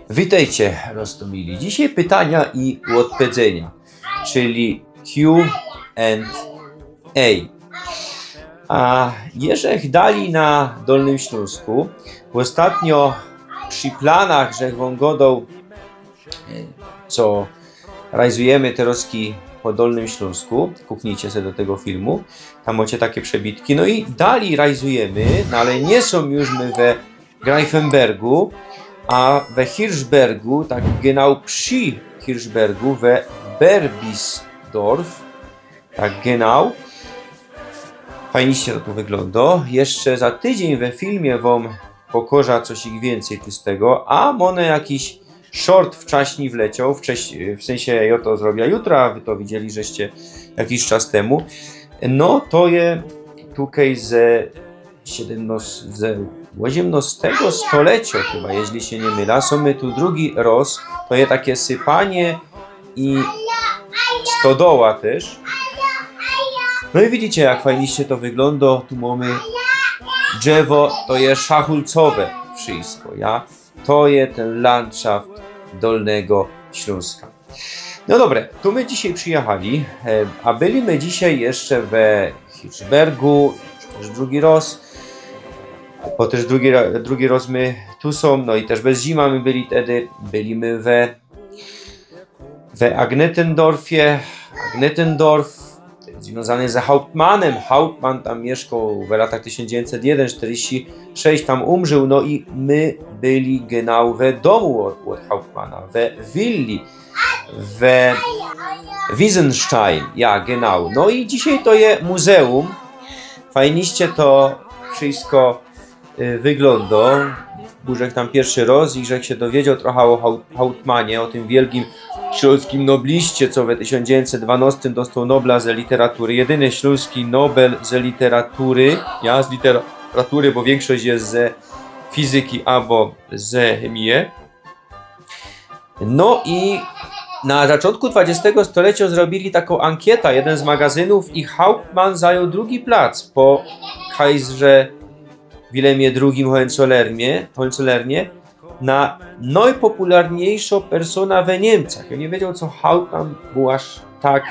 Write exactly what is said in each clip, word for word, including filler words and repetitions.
Witejcie, roztōmili. Dzisiej pytania i ôdpedzenia, czyli Q and A. A jeżech dali na Dolnym Ślōnsku, ôstatnio przi planach, żech wōm godoł, e, co rajzujymy terŏzki po Dolnym Ślōnsku, kuknijcie se do tego filmu, tam mŏcie take przebitki. No i dali rajzujymy, no ale niy sōm już my we Greifenbergu, a we Hirschbergu, tak genau przi Hirschbergu, we Berbisdorf, tak genau. Fajniście to tu wyglōndo. Jeszcze za tydziyń we filmie wōm pokŏżã coś ich wiyncyj tu z tego, a mōne jakiś short wczaśnij wlecioł, wcześ-, w synsie jŏ to zrobia jutro, a wy to widzieli żeście jakiś czas temu. No to je tukej ze siedymnŏs-, ze ôziymnŏstego stoleciŏ chyba, jeźli sie niy mylã. Sōm my tu drugi rŏz, to je take sypanie i stodoła tyż. No i widzicie, jak fajniście to wyglōndo. Tu mōmy drzewo, to je szachulcowe wszystko, ja? To je tyn landszaft Dolnego Ślōnska. No dobre, tu my dzisiej przijechali, e, a byli my dzisiej jeszcze we Hirschbergu, już tyż drugi rŏz, bo tyż drugi ra-, drugi rŏz my tu sōm, no i tyż bez zima my byli tedy, byli my we, we Agnetendorfie. Agnetendorf zwiōnzany ze Hauptmannem. Hauptmann tam miyszkoł we latach tysiōnc dziewiyńćset jedyn sztyrdziści sześć, tam umrził, no i my byli genau we dōmu ôd, ôd Hauptmanna, we willi, we Wiesenstein, ja, genau. No i dzisiej to je muzeum. Fajniście to wszystko, y, wyglōndo. Był żech tam piyrszy rŏz i żech sie dowiedzioł trocha ô Hau-, Hauptmannie, ô tym wielkim ślōnskim nobliście, co we tysiōnc dziewiyńćset dwanŏstym dostoł Nobla ze literatury. Jedyny ślōnski Nobel ze literatury, ja, z literatury, bo wiynkszość je ze fizyki abo ze chymije. No i na zaczōntku dwudziestego stoleciŏ zrobiyli takõ ankietã, jedyn z magazynōw, i Hauptmann zajōł drugi plac po Kajzrze Wilemie drugim Hohenzollernie, Hohenzollerne, na nojpopularniyjszõ personã we Niymcach. Jŏ niy wiedzioł, co Hauptmann bōł aż tak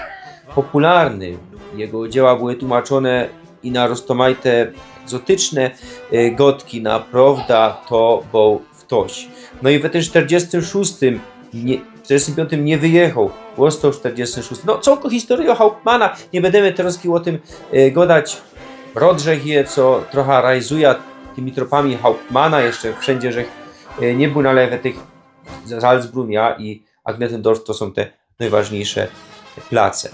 popularny. Jego dzieła były tłumaczōne i na roztōmajte egzotyczne, e, gŏdki, naprŏwda to bōł ftoś. No i we tym sztyrdziestym szōstym, niy, w sztyrdziestym piōntym niy wyjechoł, ôstoł w sztyrdziestym szōstym. No, cołkõ historyjõ Hauptmanna, niy bydymy terŏzki ô tym, e, gŏdać. Rŏd żech je, co trocha rajzujã tymi tropami Hauptmanna, jeszcze wszyndzie żech, e, niy bōł, no ale we tych Z-, Salzbrunn, ja, i Agnetendorf to sōm te nojważniyjsze place.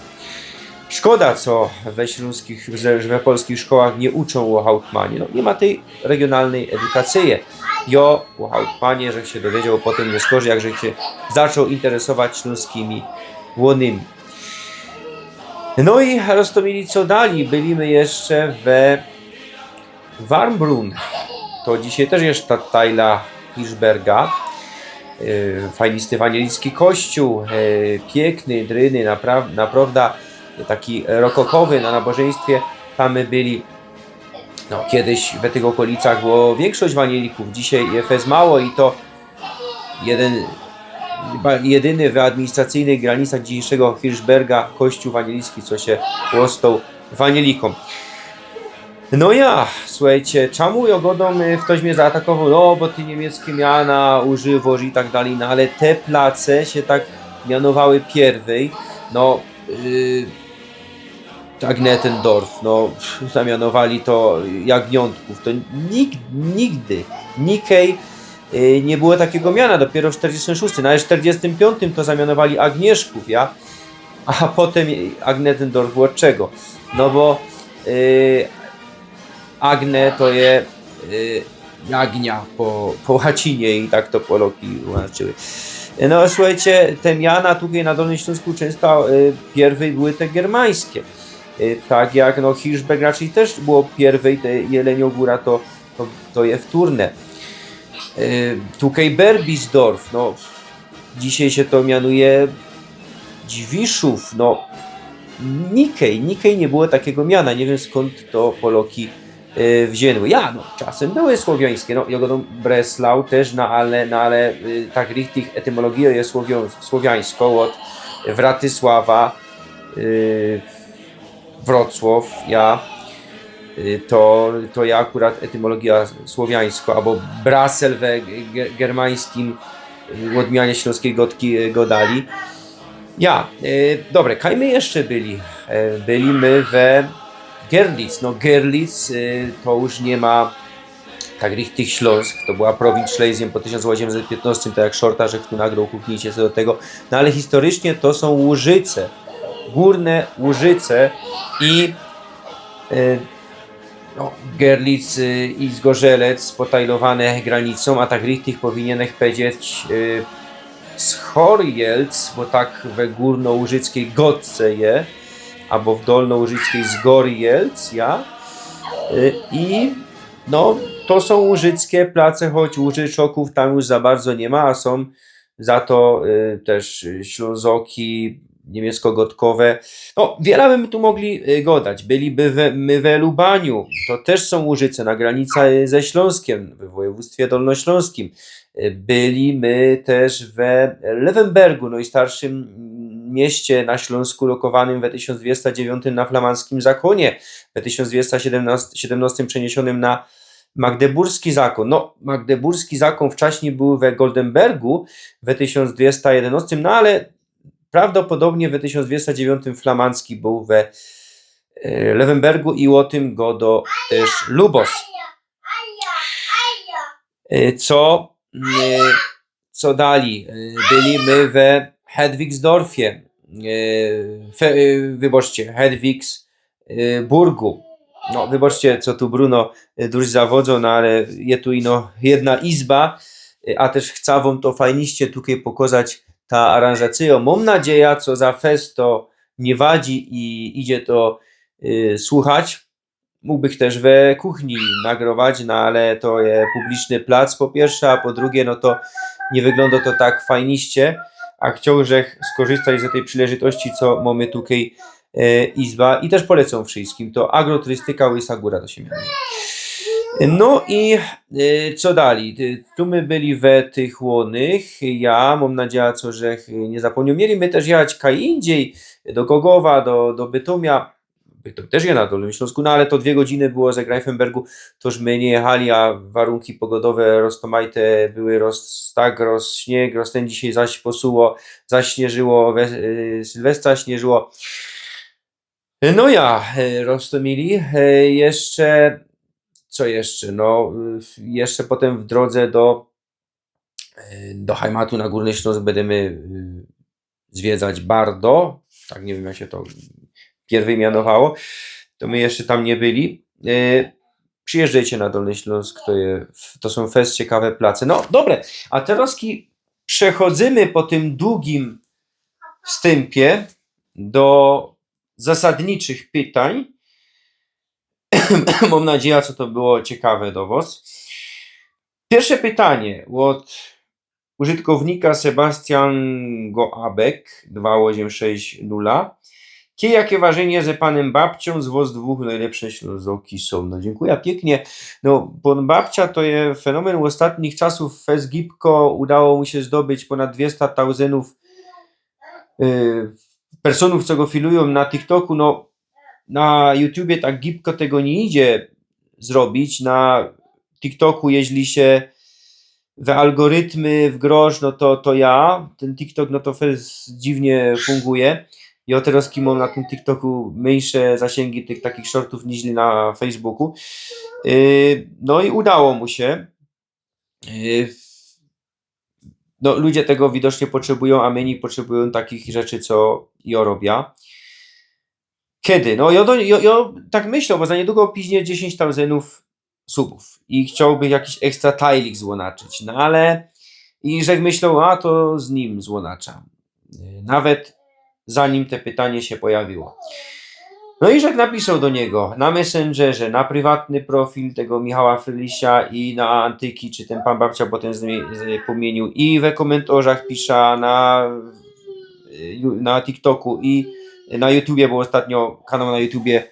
Szkoda, co we ślōnskich, że, że we polskich szkołach niy uczōm ô Hauptmannie. No, niy ma tyj regiōnalnyj edukacyje. Jŏ ô Hauptmannie żech sie dowiedzioł potym niy skorzij, jak żech sie zaczōn interesować ślōnskimi łōnymi. No i roztōmili, co dali. Byli my jeszcze we Warmbrunn. To dzisiej tyż je sztadtajla Hirschberga. E, fajnisty wanielicki kościōł, e, piykny, dryny, napra-, naprŏwda taki rokokowy, na nabożyństwie tam my byli. No, kiedyś we tych ôkolicach było wiynkszość wanielików, dzisiej je fest mało i to jedyn, chyba jedyny w administracyjnych granicach dzisiejszego Hirschberga kościōł wanielicki, co sie ôstoł wanielikōm. No ja, suchejcie, czamu jŏ gŏdōm, y, ftoś mie zaatakowoł, no bo ty niymieckie miana używŏsz i tak dalij, no ale te place sie tak mianowały piyrwyj, no, y, Agnetendorf, no, zamianowali to Jagniōntkōw, to nig-, nigdy, nikej, y, niy było takigo miana, dopiyro w sztyrdziestym szōstym, nawet w sztyrdziestym piōntym to zamianowali Agnieszkōw, ja? A potym Agnetendorf ôd czego? No bo, y, Agne to je, y, jagnia po, po łacinie i tak to Poloki tłumaczyły. No, suchejcie, te miana tukej na Dolnym Ślōnsku czynsto, y, piyrwyj były te giermańskie. Y, tak jak, no, Hirschberg raczyj tyż było piyrwyj, te Jeleniŏ Gōra to, to, to je wtōrne. Y, tukej Berbisdorf, no, dzisiej sie to mianuje Dźwiszōw, no, nikej, nikej niy było takigo miana, niy wiym, skōnd to Poloki y, wziyny. Ja, no, czasym były słowiańske, no, jŏ gŏdōm Breslau tyż, no ale, no ale y, tak richtig etymologijŏ je słowiańsko ôd Wratysława, y, Wrocław, ja, y, to, to je akurat etymologijŏ słowiańsko, abo Brasel we ge- germańskim, y, ôdmianie ślōnskij gŏdki, y, gŏdali. Ja, y, dobre, kaj my jeszcze byli? Y, byli my we Görlitz. No Görlitz, y, to już niy ma tak richtig Ślōnsk, to była prowincj Schlesien po tysiōnc ôziemset piytnŏstym, tak jak Szorta żech tu nagroł, kuknijcie sie do tego. No ale historycznie to sōm Łużyce, gōrne Łużyce i, y, no, Görlitz, y, i Zgorzelec potajlowane granicōm, a tak richtig powiniynech powiedzieć, y, Schorjelc, bo tak we gōrnołużyckyj gŏdce je, abo w dolnołużyckyj Zgorjelc, ja. Y, i no, to sōm łużyckie place, choć Łużyczokōw tam już za bardzo niy ma, a sōm za to, y, tyż Ślōnzoki niymieckogŏdkowe. No, wiela by my tu mogli, y, gŏdać. Byli by we, my we Lubaniu, to tyż sōm Łużyce na granicy, y, ze Ślōnskiem, we wojewōdztwie dolnoślōnskim. Y, byli my tyż we Löwenbergu, nojstarszym mieście na Ślōnsku, lokowanym we tysiōnc dwiesta dziewiyntym na flamańskim zakōnie, we tysiōnc dwiesta siedymnŏstym przeniysionym na magdeburski zakōn. No, magdeburski zakōn wczaśnij bōł we Goldenbergu we tysiōnc dwiesta jedynŏstym, no ale prawdopodobnie we tysiōnc dwiesta dziewiyntym flamański bōł we, e, Löwenbergu i ô tym gŏdŏ tyż Lubos. E, co, e, co dalij? E, byli my we Hedwigsdorfie. E, fe, e, wybaczcie, Hedwigs, e, burgu. No, wybaczcie, co tu Bruno, e, duś zawodzŏ, no ale je tu ino jedna izba, e, a tyż chcã wōm to fajniście tukej pokŏzać ta aranżacyjŏ. Mōm nadzieja, co za fest to niy wadzi i idzie to, e, słuchać. Mōgbych tyż we kuchni nagrować, no ale to je publiczny plac po piyrsze, a po drugie, no to niy wyglōndŏ to tak fajniście, a chciołbych skorzystać z tyj przileżytości, co mōmy tukej, e, izba i tyż polecōm wszyskim. To agroturystyka Łysa Gōra to sie mianuje. No i, e, co dalij? E, tu my byli we tych Łōnych. Ja mōm nadzieja, co żech niy zapōmniōł. Mieli my tyż jechać kaj indziej do Głogowa, do, do Bytōmia. Bytōm tyż je na Dolnym Ślōnsku, no ale to dwie godziny było ze Greifenbergu, toż my niy jechali, a warunki pogodowe roztōmajte były, roz, tak, roz śniyg, roz tyn dzisiej zaś posuło, zaś śniyżyło, we, y, Sylwestra śniyżyło. No ja, y, roztōmili, y, jeszcze, co jeszcze? No, y, jeszcze potym w drodze do, y, do Heimatu na Gōrny Ślōnsk bydymy, y, zwiedzać Bardo, tak, niy wiym, jak sie to piyrwyj mianowało, to my jeszcze tam niy byli. E, przijyżdżejcie na Dolny Ślōnsk, to je, to sōm fest ciekawe place. No, dobre, a teroz przechodzymy po tym dugim wstympie do zasadniczych pytań. Mōm nadzieja, co to było ciekawe do wŏs. Piyrsze pytanie ôd użytkownika Sebastian Goabek, dwa ôziym sześć nula. Kej, jakie wrażynie, że z panym Babciōm z wŏs dwōch nojlepsze Ślōnzoki sōm? No, dziynkuja piyknie. No, pōn Babcia to je fenomen ôstatnich czasōw. Fest gibko udało mu sie zdobyć pōnad dwiesta tauzyndōw, y, personōw, co go filujōm na TikToku. No, na YouTubie tak gibko tego niy idzie zrobić. Na TikToku, jeźli sie we algorytmy wgrŏsz, no to, to ja, tyn TikTok, no to fest dziwnie funguje. I ô, teroz mōm na tym TikToku myńsze zasiyngi tych takich shortōw niźli na Facebooku. Yy, no i udało mu sie. Yy, no, ludzie tego widocznie potrzebujōm, a myni potrzebujōm takich rzeczy, co jŏ robia. Kej? No, jŏ, do, jŏ, jŏ tak myślã, bo za niydługo piźnie dziesiyńć tauzyndōw subōw i chciołbych jakiś ekstra tajlik złōnaczyć, no ale i żech myśloł, a to z nim złōnaczã. Yy, nawet zanim te pytanie sie pojawiło. No i żech napisoł do niego na Messengerze, na prywatny profil tego Michała Frylisia i na Antyki, czy tyn pōn Babcia potym zmi-, z-, pōmiynōł, i we kōmyntorzach pisza na, yy, ju-, na TikToku i na YouTubie, bo ôstatnio kanał na YouTubie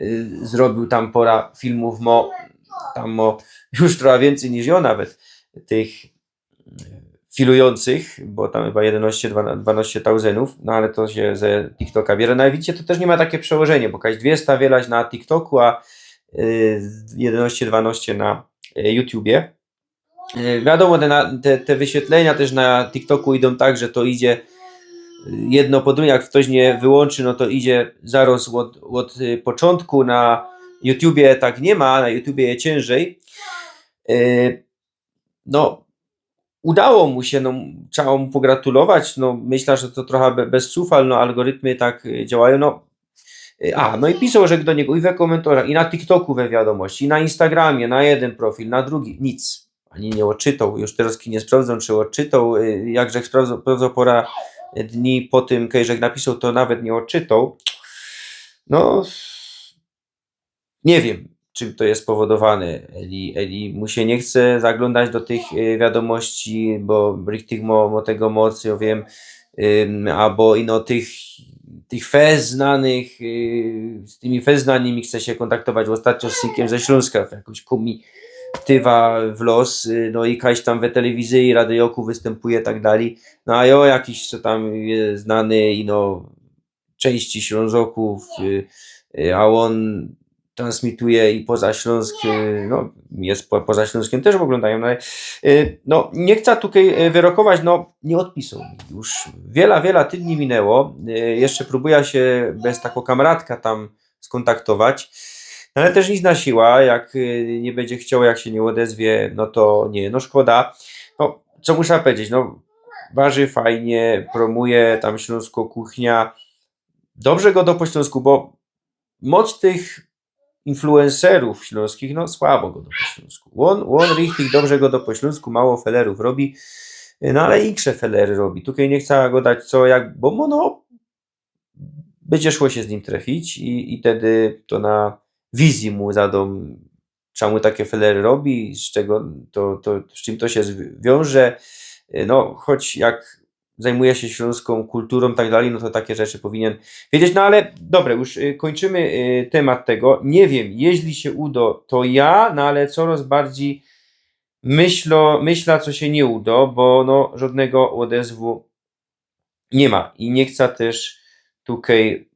y, zrobiōł tam pora filmōw, mo, tam mo już trochã wiyncyj niż jo nawet tych, y, filujōncych, bo tam chyba jedynŏście, dwanŏście tauzyndōw, no ale to sie ze TikToka bierze. No i widzicie, to tyż niy ma takie przełożynie, bo jakaś dwiesta wielać na TikToku, a, y, jedynŏście, dwanŏście na, y, YouTubie. E, wiadōmo, te, na, te, te wyświetlenia tyż na TikToku idōm tak, że to idzie, e, jedno po drugim, jak ftoś niy wyłōnczy, no to idzie zarŏz ôd, ôd, e, poczōntku. Na YouTubie tak niy ma, na YouTubie je ciynżyj. E, no, udało mu sie, no, trzeba mu pogratulować, no, myślã, że to trochã be, bez cufal, no, algorytmy tak, e, działajōm, no. E, a, no i pisoł żech do niego i we kōmyntorzach, i na TikToku we wiadōmości, i na Instagramie, na jedyn profil, na drugi, nic. Ani niy ôdczytoł, już teroz niy sprawdzōm, czy ôdczytoł, y, jak żech sprawdzōł, sprawdzōł pora dni po tym, kej żech napisoł, to nawet niy ôdczytoł. No, niy wiym, czym to je spowodowane. Eli, eli mu sie niy chce zaglōndać do tych, y, wiadōmości, bo richtig mo, mo tego moc, jo wiym, ym, abo ino tych, tych fest znanych, y, z tymi fest znanymi chce sie kōntaktować. Ôstatnio z synkiym ze Ślōnska w jakojś komitywa wlŏz, y, no i jakaś tam we telewizyji, radyjoku wystympuje, tak dalij. No a jo, jakiś, co tam je znany, ino, czynści Ślōnzokōw, y, y, a ôn transmituje i poza Ślōnsk, y, no, je po, poza Ślōnskym tyż ôglōndajōm, no, ale, y, no, niy chcã tukej, y, wyrokować, no, niy ôdpisoł mi już. Wiela, wiela tydni minło, y, jeszcze prōbujã sie bez takõ kamratka tam skōntaktować, no, ale tyż nic na siła, jak, y, niy bydzie chcioł, jak sie niy ôdezwie, no to niy, no, szkoda. No, co muszã pedzieć, no, barzy fajnie prōmuje tam ślōnskõ kuchniã, dobrze gŏdŏ po ślōnsku, bo moc tych influencerōw ślōnskich, no, słabo gŏdŏ po ślōnsku. Ôn, ôn richtig dobrze gŏdŏ po ślōnsku, mało felerōw robi, no, ale insze felery robi. Tukej niy chcã gŏdać co, jak, bo mo, no, bydzie szło sie z nim trefić i, i tedy to na wizji mu zadōm, czym ôn take felery robi, z czego to, to, z czym to sie zwi-, wiąże. No, choć jak zajmuje sie ślōnskōm kulturōm, tak dalij, no to take rzeczy powinien wiedzieć. No ale dobra, już, y, kōńczymy, y, tymat tego. Niy wiym, jeźli sie udŏ, to ja, no ale corŏz bardzij myślã, myślã, co sie niy udŏ, bo, no, żŏdnego ôdezwu niy ma i niy chcã tyż tukej,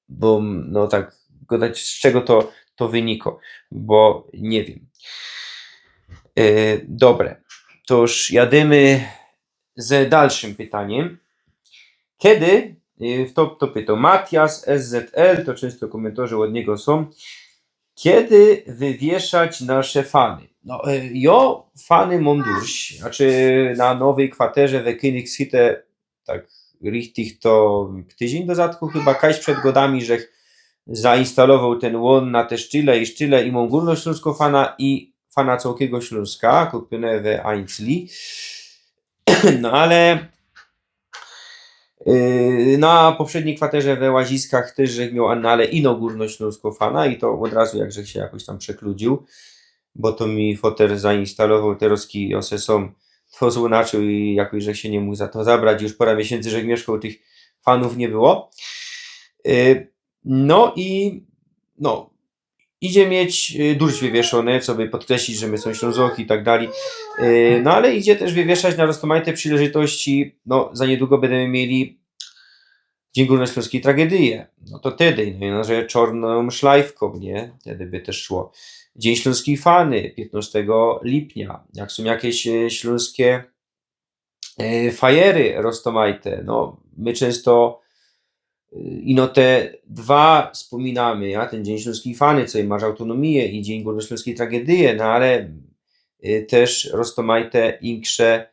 bo, no, tak gŏdać, z czego to, to wynikŏ, bo niy wiym. E, dobre, to już jadymy ze dalszym pytaniym. Kedy, e, to, to pytŏ Matias S Z L, to czynsto kōmyntorze ôd niego sōm. Kedy wywieszać nasze fany? No, e, jo, fany mōm durś, znaczy na nowyj kwaterze we Königshytte tak richtig to tydziyń do zadku chyba, kajś przed gŏdami, żech zainstalowoł tyn łōn na te sztyle i sztyle i mōm gōrnoślōnskõ fana i fana cołkigo Ślōnska, kupiōne we Ainslie. No ale, yy, na poprzednij kwaterze we Łaziskach tyż żech mioł, no ale ino gōrnoślōnskõ fana i to ôd razu, jak żech sie jakoś tam przekludził, bo to mi foter zainstalowoł, terŏzki jo se sōm to złōnaczył i jakoś żech sie niy mōg za to zabrać. Już pora miesiyncy, żech miyszkoł, tych fanōw niy było. Yy, no i, no, idzie mieć, y, durś wywieszōne, coby podkreślić, że my sōm Ślōnzoki i tak dalij. Y, no ale idzie tyż wywieszać na roztōmajte przileżytości. No, za niydługo bydymy mieli Dziyń Gōrnoślōnskij Tragedyje. No to tedy, no, że czŏrnōm szlajfkōm, niy? Tedy by tyż szło. Dziyń Ślōnskij Fany, piytnŏstego lipnia. Jak sōm jakeś, y, ślōnskie e, fajery roztōmajte. No, my czynsto, e, ino te dwa spōminamy, ja? Tyn Dziyń Ślōnskij Fany, co je Marsz Autōnōmije i Dziyń Gōrnoślōnskij Tragedyje, no ale, e, tyż roztōmajte insze,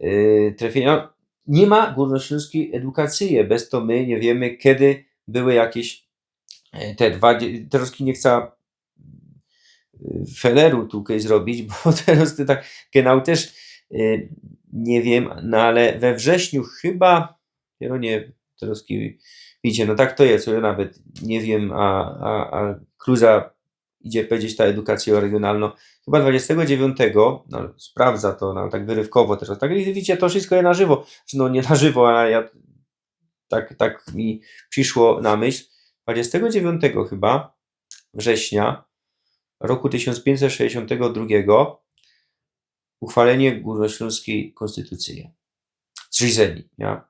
e, trefiynia. No, niy ma gōrnoślōnskij edukacyje, bez to my niy wiymy, kedy były jakeś, e, te dwa, terŏzki niy chcã, e, feleru tukej zrobić, bo terŏz to tak genau tyż, e, niy wiym, no ale we wrześniu chyba, no niy, terŏzki, widzicie, no tak to je, co jo nawet niy wiym, a, a, a kluza idzie pedzieć ta edukacyjo regiōnalnŏ. Chyba dwudziestego dziewiątego, no, sprawdzã to, no, tak wyrywkowo terŏz, tak, widzicie, to wszysko je na żywo, znaczy, no, niy na żywo, ale jo tak, tak mi prziszło na myśl, dwudziestego dziewiątego chyba, września roku tysiōnc piyńćset sześćdziesiōntego drugiego uchwalenie Górnośląskiej Konstytucyje. Zrzedzeni, ja?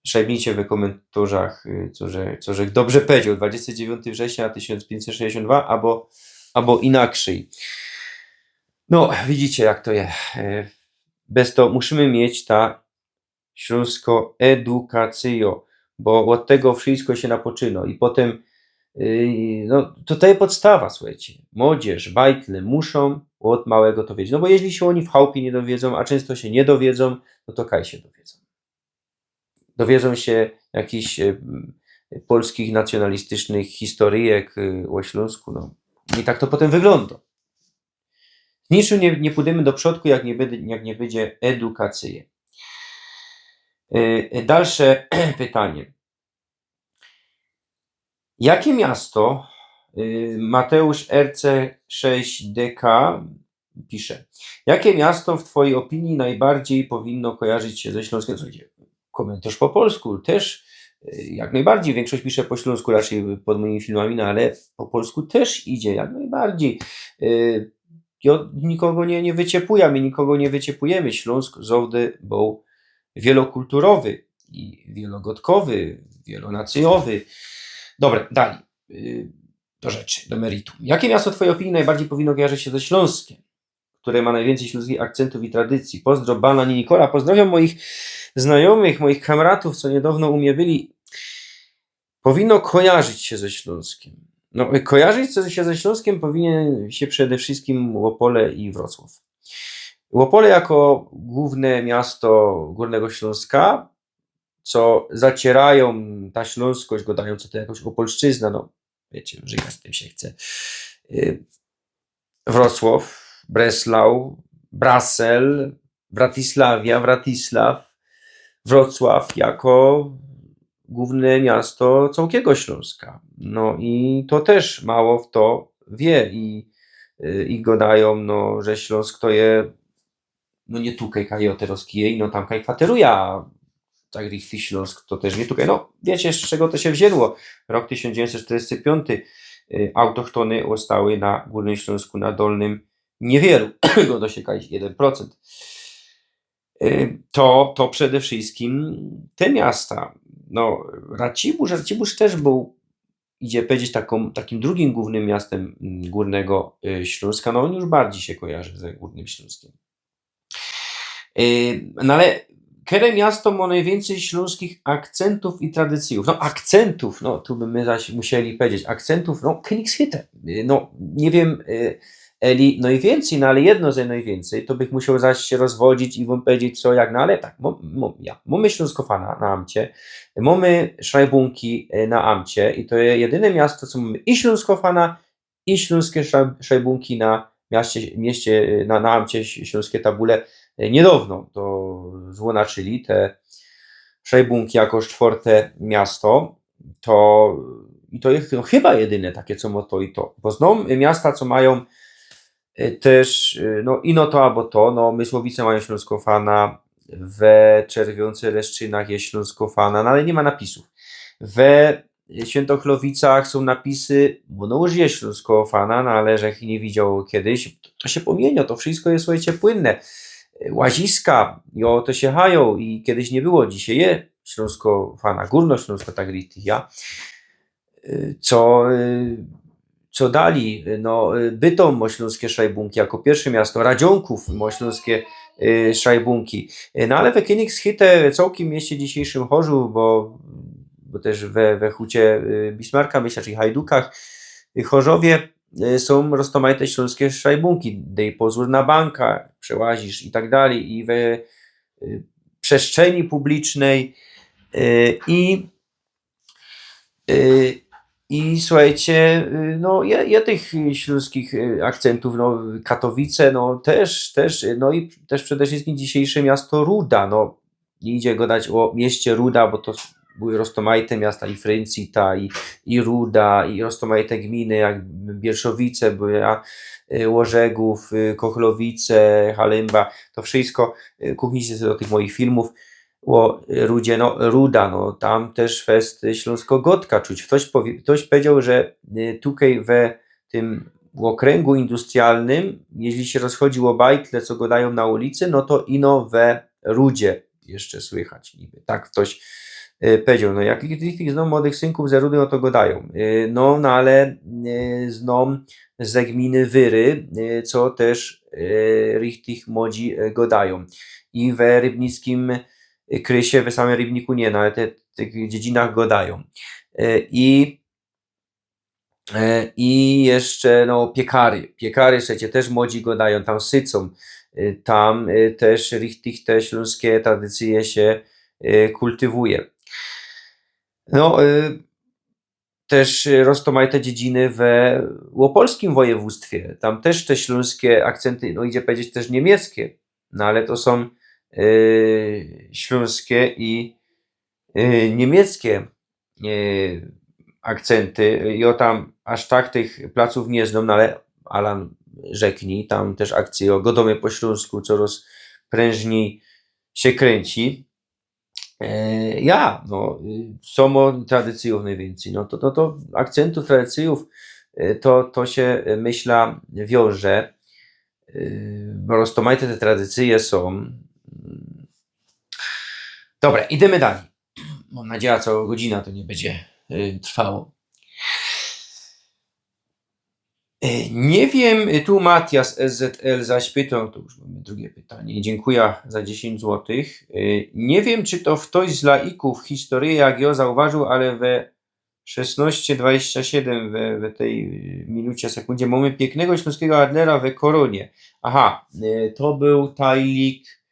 Szajbnijcie w komentarzach, y, co że, co że dobrze powiedział, dwudziestego dziewiątego września tysiōnc piyńćset sześćdziesiōnt dwa, abo, abo inaczyj. No, widzicie, jak to je. E, bez to musimy mieć ta ślōnsko edukacyjo, bo ôd tego wszystko sie napoczyno i potym, y, no, to, to je podstawa, słuchejcie. Młodzież, bajtle muszōm ôd małego to wiedzieć. No bo jeźli sie ôni w chałpie niy dowiedzōm, a czynsto sie niy dowiedzōm, no to kaj sie dowiedzōm? Dowiedzōm sie jakichś, y, polskich nacjonalistycznych historyjek, y, ô Ślōnsku, no. I tak to potym wyglōndo. Niczym niy, niy pōdymy do przodku, jak niy bydzie, jak niy bydzie edukacyje. Y, dalsze pytanie. Jakie miasto, y, Mateusz R C sześć D K pisze, jakie miasto w twojej opinii najbardziej powinno kojarzyć się ze Śląskiem? Słuchajcie, komentarz po polsku też, y, jak najbardziej. Większość pisze po śląsku, raczej pod moimi filmami, no ale po polsku też idzie jak najbardziej. Y, ja nikogo nie, nie wyciepujam i nikogo nie wyciepujemy. Śląsk zawdy bōł wielokulturowy i wielogodkowy, wielonacyjowy. Dobra, dalej. Y, do rzeczy, do meritum. Jakie miasto w twojej opinii najbardziej powinno kojarzyć się ze Śląskiem, które ma najwięcej śląskich akcentów i tradycji? Pozdro, Bana i Nikola. Pozdrawiam moich znajomych, moich kamratów, co niedawno u mnie byli. Powinno kojarzyć się ze Śląskiem. No, kojarzyć się ze Śląskiem powinien się przede wszystkim Opole i Wrocław. Opole jako główne miasto Górnego Śląska, co zacierają ta śląskość, gadają, co to jakoś opolszczyzna, no, wiecie, żyga z tym się chce. Y, Wrocław, Breslau, Brasel, Bratisławia, Wratisław, Wrocław jako główne miasto całkiego Śląska. No i to też mało fto wie i, y, i gadają, no, że Śląsk to je, no, niy tukej kaj jŏ terŏz kijej, no, tam kaj kwateruje, a tak richtig Śląsk to też niy tukej. No, wiecie, z czego to się wzięło? Rok tysiōnc dziewięćset czterdziesty piōnty. Y, autochtony ôstały na Górnym Śląsku, na Dolnym niewielu, gŏdŏ sie kaj jeden procent. Y, to, to przede wszystkim te miasta. No, Racibórz, Racibórz też bōł, idzie powiedzieć, taką, takim drugim głównym miastym, mm, Górnego, y, Śląska. No, on już bardziej się kojarzy ze Górnym Śląskiem. Y, no ale kere miasto mŏ nojwiyncyj ślōnskich akcentōw i tradycyjōw? No, akcentōw, no, tu by my zaś musieli powiedzieć, akcentōw, no, Königshütte. Y, no, niy wiym, y, eli nojwiyncyj, no, ale jedno ze nojwiyncyj, to bych musiał zaś sie rozwodzić i wōm powiedzieć, co, jak, no, ale tak, mo-, mo-, ja, mōmy Ślōnskofana na amcie, mōmy Szajbōnki, y, na amcie i to je jedyne miasto, co mōmy i Ślōnskofana, i ślōnskie szaj-, szajbōnki na miaście, mieście, na, na amcie ś-, ślōnske tabule, e, niydŏwno to złonaczyli, te szajbōnki jako sztwŏrte miasto, to, i to je ch-, chyba jedyne takie, co mŏ to i to. Bo znōm miasta, co majōm, e, też, e, no, ino to, abo to, no, Mysłowice majōm Ślōnskofana, we Czerwiōnce, Leszczynach je Ślōnskofana, no, ale niy ma napisōw. We Świętochłowicach sōm napisy, bo no już je Ślōnskofana, no ale żech ich niy widział kejś. To, to sie pōmiyniŏ, to wszystko je, słuchejcie, płynne. Łaziska, jo, to sie chajōm i kejś niy było, dzisiej je Ślōnskofana, Górnośląska, tak richtig, ja. Y, co, y, co dalij? No, y, Bytōm mŏ ślōnskie szajbōnki jako piyrsze miasto, Radziōnkōw mŏ ślōnskie, y, szajbōnki. Y, no ale we Königshütte cołkym mie dzisiejszym Chorzu, bo, bo też we, we Hucie, y, Bismarka, myślã, czyli Hajdukach, y, Chorzowie, y, sōm roztōmajte ślōnskie szajbōnki. Dej pozōr na banka, przełazisz i tak dalij. I we, y, przestrzeni publicznej, y, i Y, i słuchejcie, y, no, je, je tych, y, ślōnskich, y, akcentōw, no, Katowice, no, też, też, y, no i też przede wszystkim dzisiejsze miasto Ruda, no, niy idzie gŏdać ô mieście Ruda, bo to s-, były roztōmajte miasta i Fryncita, i, i Ruda, i roztōmajte gminy, jak Bierszowice, były, a, y, Ôrzegōw, y, Kochlowice, Halymba, to wszystko, y, kuknijcie sobie do tych moich filmōw. Ô, y, Rudzie, no, Ruda, no, tam tyż fest, y, ślōnskŏ gŏdka czuć. Ftoś powie-, ftoś pedziŏł, że, y, tukej we tym ôkryngu industrialnym, jeźli sie rozchodzi ô bajtle, co gŏdajōm na ulicy, no to ino we Rudzie jeszcze słychać niby. Tak ftoś, y, pedziŏł. No, jak ich, ich, ich znōm młodych synkōw ze Rudy, no to gŏdajōm. Y, no, no, ale, y, znōm ze gminy Wyry, y, co tyż, y, richtich młodzi, y, gŏdajōm. I we rybnickim, y, krysie, we samym Rybniku niy, no, ale te, tych dziedzinach gŏdajōm. Y, i, y, i jeszcze, no, Piekary. Piekary, słychejcie, tyż młodzi gŏdajōm, tam sycōm. Y, tam, y, tyż richtich te ślōnske tradycyje sie, y, kultywuje. No, y, tyż, y, roztōmajte dziedziny we, w ôpolskim wojewōdztwie. Tam tyż te ślōnske akcynty, no, idzie pedzieć, tyż niymieckie, no, ale to sōm, y, ślōnske i, y, niymieckie, y, akcynty. Jŏ tam aż tak tych placōw niy znōm, no, ale Alan, rzeknij, tam tyż akcyjŏ Gŏdōmy po ślōnsku coroz prężnij sie krynci. E, ja, no, y, co mŏ tradycyjōw nojwiyncyj? No to, no to akcyntōw, tradycyjōw, y, to, to sie, y, myśla, wiąże. Y, bo roztōmajte te tradycyje sōm. Dobra, idymy dalij. Mōm nadzieja, co godzina to niy bydzie, y, trwało. E, niy wiym, e, tu Matias S Z L zaś pytōm, to już mōmy drugie pytanie. Dziynkuja za dziesiyńć złotych. E, niy wiym, czy to ftoś z laikōw historyje, jak jŏ zauważōł, ale we szesnŏście dwadzieścia siedym, we, we tyj, e, minucie, sekundzie, mōmy piyknego ślōnskigo adlera we Korōnie. Aha, e, to bōł tajlik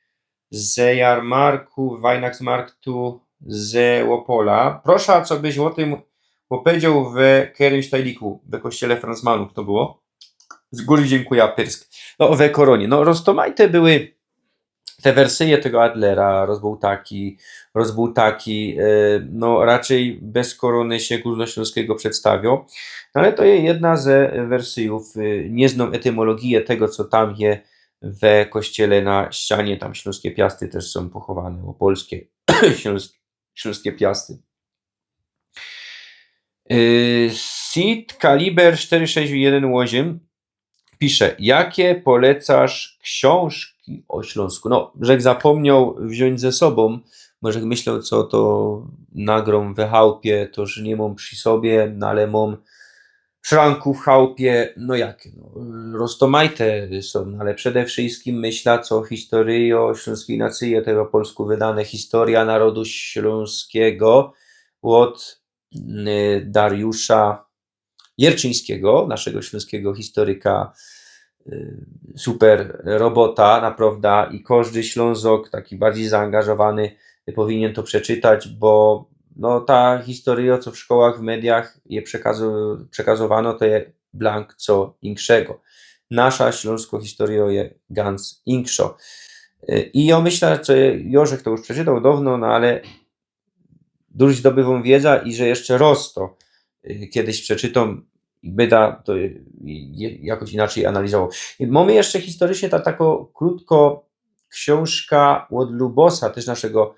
ze jarmarku, Weihnachtsmarktu ze Ôpola. Proszã, co byś ô tym ôpedzioł we kerymś tajliku, we kościele Franzmanōw to było. Z gōry dziynkuja, pyrsk. No, we Korōnie. No, roztōmajte były te wersyje tego Adlera, roz bōł taki, roz bōł taki, e, no, raczyj bez Korōny sie gōrnoślōnskigo przedstawioł. No, ale to je jedna ze wersyjōw, e, niy znōm etymologije tego, co tam je we kościele na ścianie, tam Ślōnskie Piasty tyż sōm pochowane, ôpolskie, ślōnskie, Ślōnskie Piasty. Yy, Seed Kaliber sztery sześć jeden ôziym pisze: „Jakie polecasz ksiōnżki ô Ślōnsku?” No, żech zapōmnioł wziōńć ze sobōm, bo żech myśloł, co to nagrōm we chałpie, to że niy mōm przi sobie, no ale mōm w szranku, w chałpie, no jakie, no, roztōmajte sōm, no, ale przede wszyskim myśla, co Historia Ślōnskij Nacyje, tego po polsku wydane, Historia Narodu Ślōnskigo ôd, y, Dariusza Jerczyńskigo, naszego ślōnskigo historyka, y, super robota, naprŏwda, i kożdy Ślōnzok, taki bardzij zaangażowany, powinien to przeczytać, bo, no, ta historia, co w szkołach, w mediach je przekazo-, przekazowano, to je blank co inkszego. Nasza ślōnsko historia je ganz inkszŏ. Y, i jŏ myśla, że jŏ żech to już przeczytoł dŏwno, no ale dużej zdobywōm wiedza i że jeszcze roz to, y, kejś przeczytōm i byda to, y, je-, jakoś inaczyj analizowoł. I mōmy jeszcze historycznie ta, takŏ krōtkŏ ksiōnżka ôd Lubosa, tyż naszego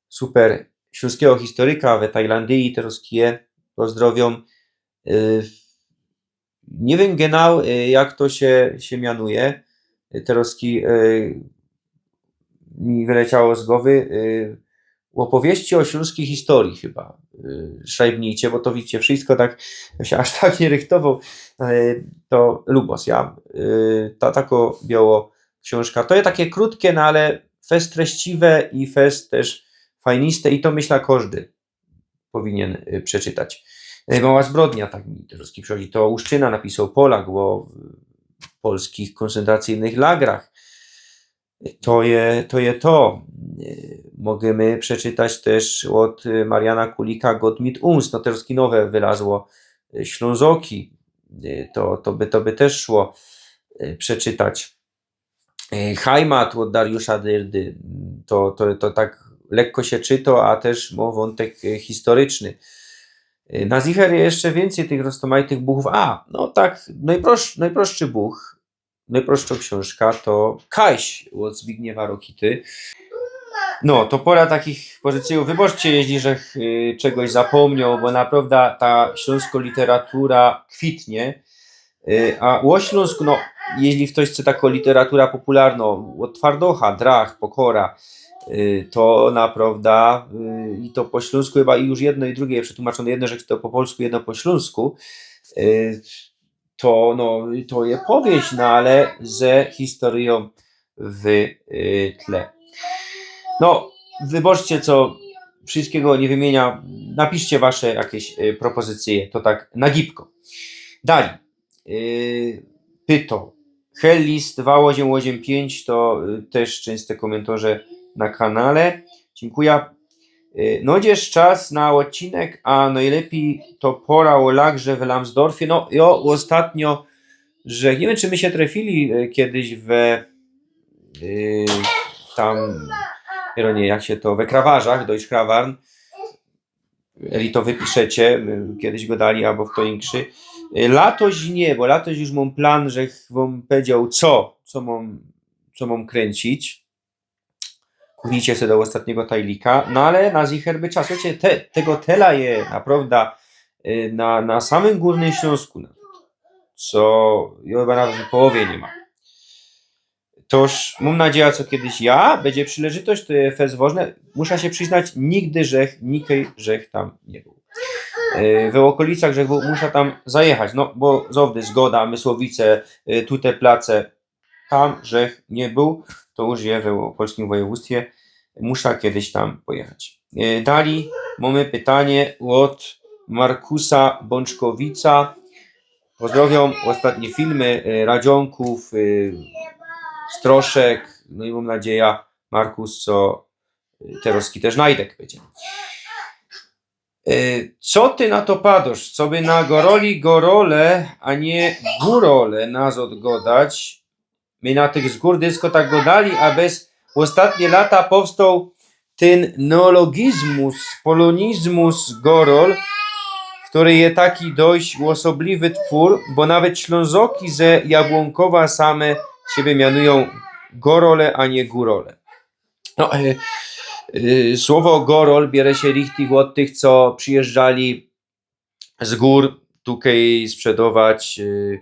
super ślōnskigo historyka we Tajlandyji, terŏz kije, pozdrowiōm. Y, niy wiym genau, y, jak to sie, sie mianuje. Y, terŏz ki-, y, mi wyleciało z gowy, y, „Opowieści o śląskiej historii” chyba. Y, szajbnijcie, bo to widzicie wszystko tak, żech sie aż tak niy rychtowoł. Y, to Lubos, ja. Y, ta, takŏ biŏło ksiōnżka. To je take krōtke, no ale fest treściwe i fest tyż fajniste i to, myśla, kożdy powinien, y, przeczytać. Y, „Mała zbrodnia”, tak mi terŏz przychodzi. To Uszczyna napisoł, Polak, ô, y, polskich kōncentracyjnych lagrach. To je, to je to. Y, możymy przeczytać tyż ôd, y, Mariana Kulika „Gott mit uns”, no, terŏz nowe wylazło, y, „Ślōnzoki”. Y, to, to by, to by tyż szło, y, przeczytać. Y, „Heimat” ôd Dariusza Dyrdy. To, to, to tak lekko sie czyto, a tyż mŏ wōntek, y, historyczny. Y, na zicher jeszcze wiyncyj tych roztōmajtych buchōw. A, no tak, nojprosz-, nojprostszy buch, nojprostszŏ ksiōnżka to „Kajś” ôd Zbigniewa Rokity. No, to pora takich pozycyjōw. Wybaczcie, jeźli żech y, czegoś zapōmnioł, bo naprŏwda ta ślōnsko literatura kwitnie. Y, a ô Ślōnsku, no, jeźli ftoś chce takõ literatura popularnõ, ô Twardocha, Drach, Pokora, y, to naprŏwda y, i to po ślōnsku chyba i już jedno i drugie je przetłumaczōne. Jedno, że to po polsku, jedno po ślōnsku. Y, to, no, to je powieść, no ale ze historyjōm w y, tle. No, wybaczcie, co wszystkigo niy wymieniã. Napiszcie wasze jakeś y, propozycyje, to tak na gibko. Dalij. Y, pyto. Hellist dwa ôziym ôziym piyńć to y, tyż czynste kōmyntorze na kanale. Dziynkuja. Y, No, gdzieś czas na ôdcinek, a nojlepij to pora ô lagrze w Lambsdorffie. No, jo, ôstatnio, że niy wiym, czy my sie trefili y, kejś we y, tam, Jeronie, jak sie to, we Krawarzach, Deutschkrawarn. Jeźli to wypiszecie, y, kejś godali abo fto inkszy. Y, Latoś niy, bo latoś już mōm plan, żech wōm powiedzioł, co, co mōm, co mōm kryńcić. Kuchnijcie se do ôstatnigo tajlika, no ale na zicher by czas. Słuchejcie, te, tego tela je naprŏwda y, na, na samym Gōrnym Ślōnsku, co jo chyba nawet w połowie niy ma. Toż mōm nadzieja, co kejś ja, bydzie przileżytość, to je fest wożne. Musza sie prziznać, nigdy żech, nikej żech tam niy bōł. Y, We ôkolicach żech bōł, musza tam zajechać, no bo Zowdy, Zgoda, Mysłowice, y, Tute Place, tam żech niy bōł, to już je we polskim wojewōdztwie. Musza kejś tam pojechać. Y, Dalij mōmy pytanie ôd Markusa Bōńczkowica. Pozdrŏwiōm ôstatnie filmy y, Radzionkōw, y, Stroszek, no i mōm nadzieja, Markus, co y, terŏz ki tyż Najdek bydzie. Y, Co ty na to padŏsz, coby na Goroli Gorole, a niy Gurole nas ôdgodać? My na tych z gōr dysko tak godali, a bez ôstatnie lata powstoł tyn neologizmus, polonizmus Gorol, ftory je taki dość ôsobliwy twōr, bo nawet Ślōnzoki ze Jabłōnkowa same siebie mianujōm Gorole, a niy Gurole. No, y, y, słowo Gorol biere sie richtig ôd tych, co przijeżdżali z gōr tukej sprzedować, y,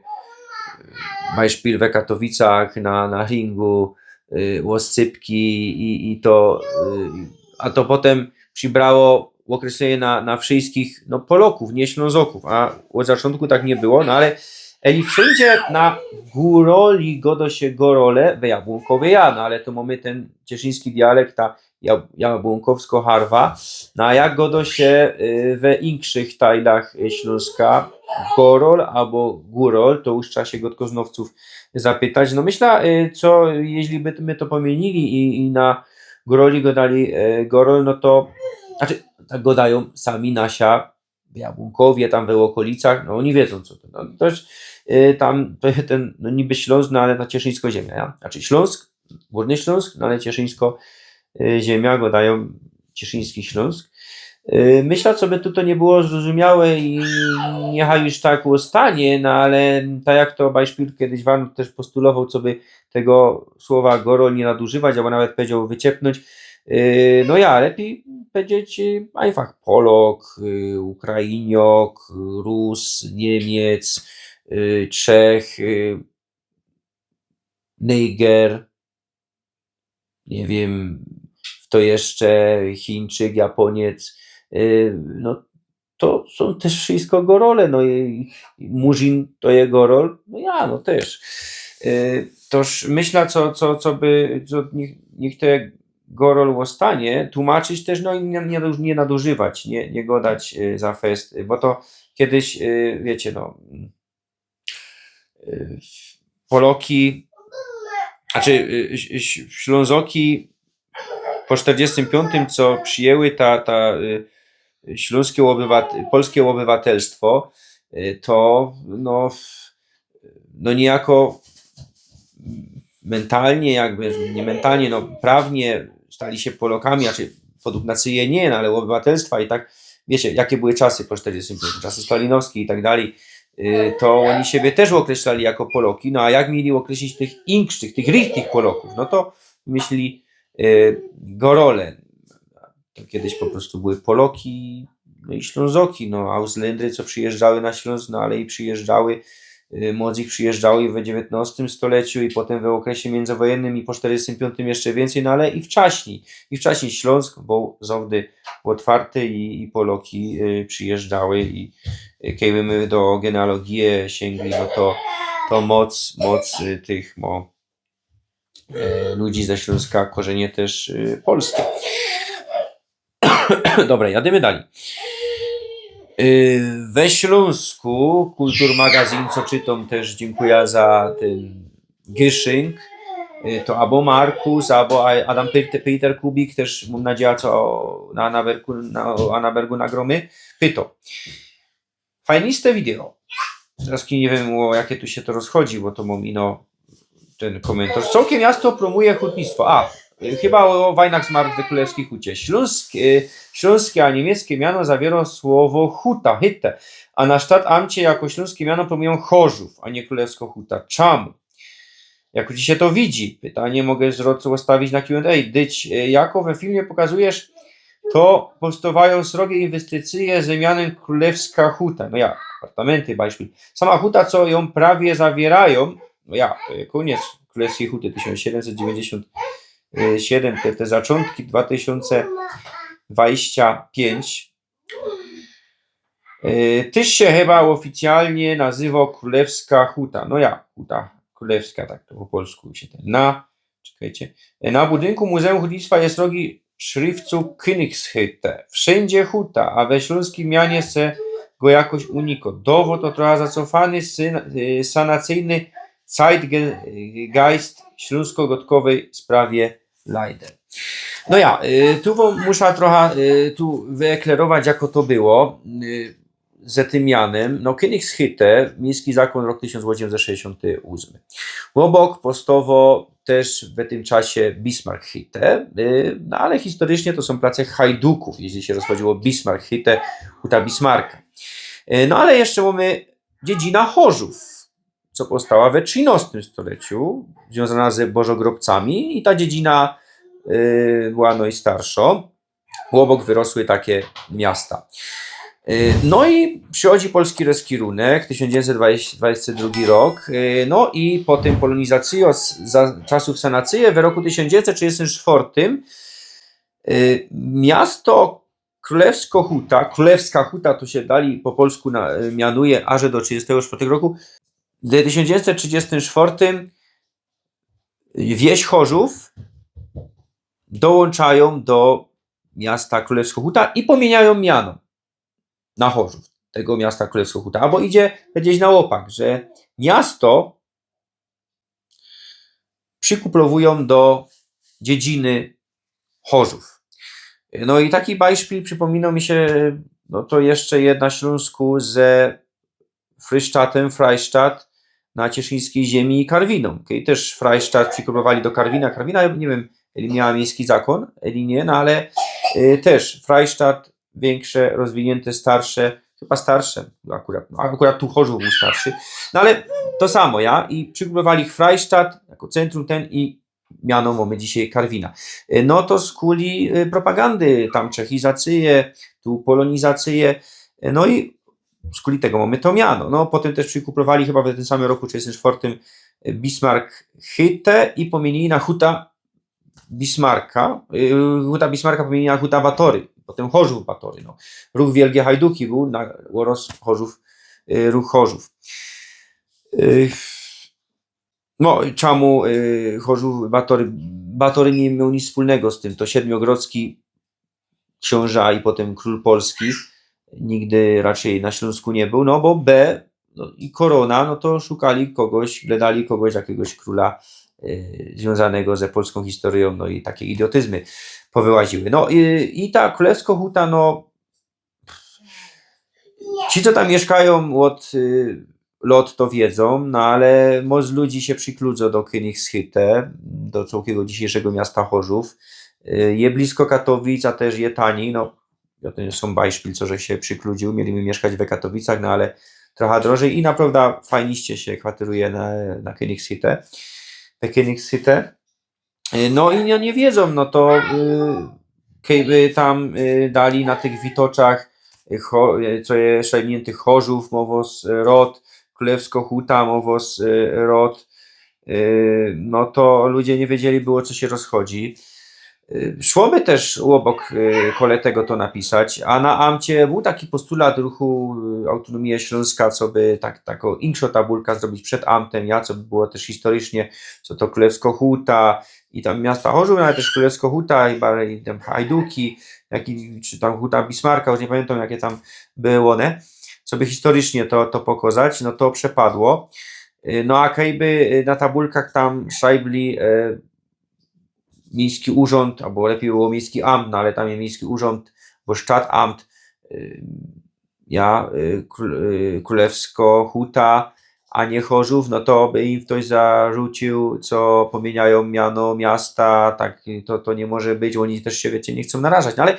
Beispiel we Katowicach, na, na Hringu, y, Ôscypki i, i to, y, a to potym przibrało ôkreślenie na, na wszyjskich, no, Polokōw, niy Ślōnzokōw, a ôd zaczōntku tak niy było, no ale jeźli wszyndzie na Guroli godŏ sie Gorole, we Jabłōnkowie ja, no ale to mōmy tyn cieszyński dialekt, ta ja-, jabłōnkowsko harwa. No a jak godŏ sie, y, we inkszych tajlach, y, Ślōnska, Gorol abo Gurol, to już trza sie godkoznŏwcōw zapytać. No myśla, y, co, jeźli by my to pōmiynili i, i na Guroli godali, y, Gorol, no to, znaczy, tak godajōm sami nasia, Jabłōnkowie, tam we ôkolicach, no ôni wiedzōm, co to. No, to je, y, tam, to je tyn, no niby Ślōnsk, no ale ta cieszyńsko ziymia, ja? Znaczy Ślōnsk, Gōrny Ślōnsk, no ale cieszyńsko, y, ziymia, godajōm cieszyński Ślōnsk. Y, myśla, coby tu to niy było zrozumiałe i niechaj już tak ôstanie, no ale tak jak to Beispiel kejś wam tyż postulowoł, coby tego słowa Gorol niy nadużywać, abo nawet powiedzioł wyciepnōńć. Y, no ja, lepij powiedzieć, y, einfach Polok, y, Ukrainiok, Rus, Niymiec, y, Czech, y, Niger, niy wiym, fto jeszcze, Chińczyk, Japōniec, y, no to sōm tyż wszyjsko Gorole, no i, i Murzin to je Gorol, no ja, no tyż. Y, toż myśla, co, co, coby, co niych, niych te Gorol ôstanie, tłumaczyć tyż, no i niy, niy, niy nadużywać, niy, niy godać, y, za fest, bo to kejś, y, wiycie, no, y, Poloki, znaczy, y, y, y, Ślōnzoki po sztyrdziestym piōntym, co przijęły ta, ta, y, ślōnske ôbywat-, polske ôbywatelstwo, y, to, no, w-, no niyjako mentalnie, jakby, niy mentalnie, no, prawnie stali sie Polokami, znaczy, podug nacyje niy, no, ale ôbywatelstwa i tak, wiycie, jake były czasy po sztyrdziestym piōntym, czasy stalinowskie i tak dalij, y, to ôni siebie tyż ôkreślali jako Poloki, no a jak mieli ôkreślić tych inkszych, tych richtig Polokōw, no to myśli, e, gorole. To kiedyś po prostu były Poloki, no i Ślązoki, no, Ausländery, co przyjeżdżały na Śląsk, no ale i przyjeżdżały, y, młodzi przyjeżdżały w dziewiętnostym stoleciu i potem w okresie międzywojennym i po czterdziestym piątym jeszcze więcej, no ale i wcześniej, i wcześniej Śląsk był zawdy otwarty i, i Poloki, y, przyjeżdżały i, y, kiedy my do genealogii sięgli, no to, to moc, moc, y, tych mo, e, ludzi ze Śląska korzenie też, y, polskie. Dobra, jadymy dalej. Y, we Śląsku Kultur Magazyn, co czytam też, dziękuję za ten gyszynk. Y, to abo Markus, abo A-, Adam Peter, Peter Kubik, też mam nadzieję, co na Anabergu, na Anabergu nagromy. Pyto. Fajniste wideo. Teraz nie wiem, o jakie tu się to rozchodzi, bo to mam ino ten komentarz. Całkiem jasno promuje hutnictwo. A, y, chyba o Weihnachtsmarkt we Królewskiej Hucie. Śląsk, y, śląskie a niemieckie miano zawiera słowo huta, Hütte, a na sztatamcie jako śląskie miano promują Chorzów, a nie Królewsko Huta. Czemu? Jak ci się to widzi? Pytanie mogę zwrot-, zostawić na Q and A. Dyć, y, jako we filmie pokazujesz, to powstawają srogie inwestycje ze mianem Królewska Huta. No ja, apartamenty, beispiel. Sama huta, co ją prawie zawierają, no ja, to jest koniec Królewskiej Huty, tysiąc siedemset dziewięćdziesiąt siedem, te, te zaczątki dwa tysiące dwadzieścia pięć. E, też się chyba oficjalnie nazywa Królewska Huta. No ja, Huta Królewska, tak to po polsku się ten na. Czekajcie. E, na budynku Muzeum Hutnictwa jest srogi szrifcu Königshütte. Wszędzie huta, a we śląskim mianie se go jakoś uniko. Dowód to trochę zacofany syn, e, sanacyjny zeitgeist śląsko-gotkowej sprawie Leider. No ja, y, tu wam muszę trochę, y, tu wyeklerować, jak to było, y, ze tym mianem. No, Königshütte, miejski zakład, rok tysiąc osiemset sześćdziesiąt osiem. Obok powstało też w tym czasie Bismarckhütte, y, no, ale historycznie to są place hajduków, jeśli się rozchodziło o Bismarckhütte, huta Bismarcka. Y, no, ale jeszcze mamy dziedzina Chorzów, co powstała we trzynastym stoleciu, związana ze bożogrobcami i ta dziedzina, y, była, no, i starsza. Obok wyrosły takie miasta. Y, no i przychodzi polski rozkierunek, tysiąc dziewięćset dwadzieścia, dwadzieścia drugi rok, y, no i potem polonizacja z, za czasów sanacyje w roku tysiąc dziewięćset trzydziestym czwartym, y, miasto Królewsko Huta, Królewska Huta to się dalej po polsku na, mianuje, aż do trzydziestego czwartego roku. W tysiąc dziewięćset trzydziestym czwartym wieś Chorzów dołączają do miasta Królewsko Huta i pomieniają miano na Chorzów, tego miasta Królewsko Huta. Albo idzie gdzieś na opak, że miasto przikuplowują do dziedziny Chorzów. No i taki beispiel przypomina mi się, no to jeszcze jedna Śląsku ze Freistatem, Freistadt na cieszyńskiej ziemi i Karwiną. Kiedy też Freistadt przikuplowali do Karwina, Karwina, nie wiem, eli miała miejski zakład, eli nie, no ale, y, też Freistadt, większe, rozwinięte, starsze, chyba starsze, akurat, no, akurat tu Chorzów był starszy, no ale to samo, ja, i przikuplowali Freistadt jako centrum ten i miano mamy dzisiaj Karwina. Y, no to z kuli, y, propagandy, tam czechizacyje, tu polonizacyje, y, no i z kuli tego mamy to miano. No potem też przikuplowali chyba w tym samym roku, czy jest czwartym, y, Bismarckhütte i pomienili na Huta Bismarcka, y, Huta Bismarcka pomienili na Huta Batory, potem Chorzów Batory, no. Ruch Wielkie Hajduki był, na, urost Chorzów, y, ruch Chorzów. Y, no, czemu, y, Chorzów Batory, Batory nie miał nic wspólnego z tym, to siedmiogrodzki książę, a i potem król Polski, nigdy raczej na Śląsku nie był, no bo B, no i korona, no to szukali kogoś, gledali kogoś, jakiegoś króla, y, związanego ze polską historią, no i takie idiotyzmy powyłaziły. No i, i ta Królewsko Huta, no, ci, co tam mieszkają od, y, lot, to wiedzą, no ale moc ludzi się przikludzo do Königshütte, do całkiego dzisiejszego miasta Chorzów. Y, je blisko Katowic, a też je tani, no, ja to nie są beispil, co że się przikludził, mieliśmy mieszkać we Katowicach, no ale trochę drożej i naprawdę fajniście się kwateruje na, na Königshütte, we Königshütte. Y, No i no nie wiedzōm, no to y, kejby tam y, dali na tych witoczach, y, cho- y, co je szajbniynty Chorzōw, Mowos, y, Rod, Królewsko Huta, Mowos, y, Rod, y, no to ludzie nie wiedzieli było, co sie rozchodzi. Y, Szło by tyż ôbok y, kole tego to napisać, a na amcie bōł taki postulat ruchu y, Autōnōmije Ślōnska, co by tak, takõ inkszõ tabulka zrobić przed amtym, ja, co by było tyż historycznie, co to Królewsko Huta i tam miasta Chorzōw, no, ale tyż Królewsko Huta, chyba i tam Hajduki, jaki, czy tam Huta Bismarka, już nie pamiętam, jakie tam były ône, co by historycznie to, to pokazać, no to przepadło. Y, No a kejby y, na tabulkach tam szajbli y, miejski urząd, albo lepiej było miejski amt, no ale tam jest miejski urząd, bo Stadtamt, y, ja, y, król- y, Królewsko Huta, a nie Chorzōw, no to by im ktoś zarzucił, co pomieniajōm miano miasta, tak, to, to nie może być, oni też się, wiecie, nie chcą narażać, no ale